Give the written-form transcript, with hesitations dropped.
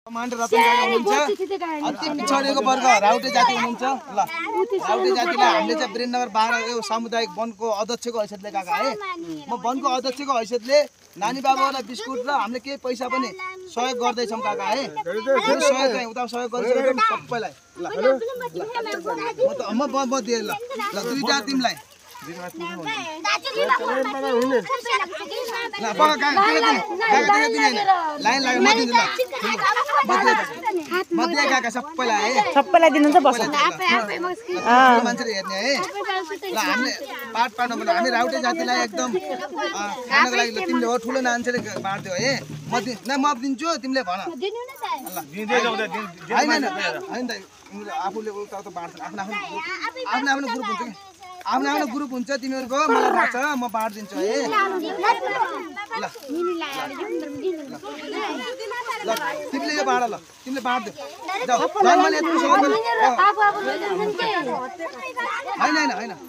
Commander Ratan काका हुनुहुन्छ। अति पिछडिएको वर्ग राउटे जाति हुनुहुन्छ। ल राउटे जातिलाई हामीले चाहिँ वीरेन्द्रनगर 12 यो सामुदायिक वनको अध्यक्षको हैसियतले काका है, म वनको अध्यक्षको हैसियतले नानी बाबालाई बिस्कुट र हामीले केही पैसा पनि सहयोग गर्दैछौँ काका है। यो सहयोग चाहिँ उता सहयोग गरिसकेको सबैलाई। ल म दिएँ ल ल दुईटा टिमलाई लाइन लाग्यो म दिन्छु ल म दिएँ काका सबैलाई है, सबैलाई दिनुहुन्छ बस मान्छेले हेर्ने है। ल हामीले पार्नु पर्छ। हामी राउटे जातिलाई एकदम खानको लागि तिमीले हो ठुलो मान्छेले बाँड्थ्यौ है। म दिन्छु तिमीले भन। होइन होइन आफूले उता उता बाँड्छ। आफ्नो ग्रुप हुन्छ कि आफ्नो ग्रुप हुन्छ तिमीहरूको। मलाई थाहा छ म बाँडिदिन्छु है। ल तिमीले यो बाँड ल तिमीले बाँड्दै जाऊ। जन्मले यत्रो सहयोग होइन होइन होइन होइन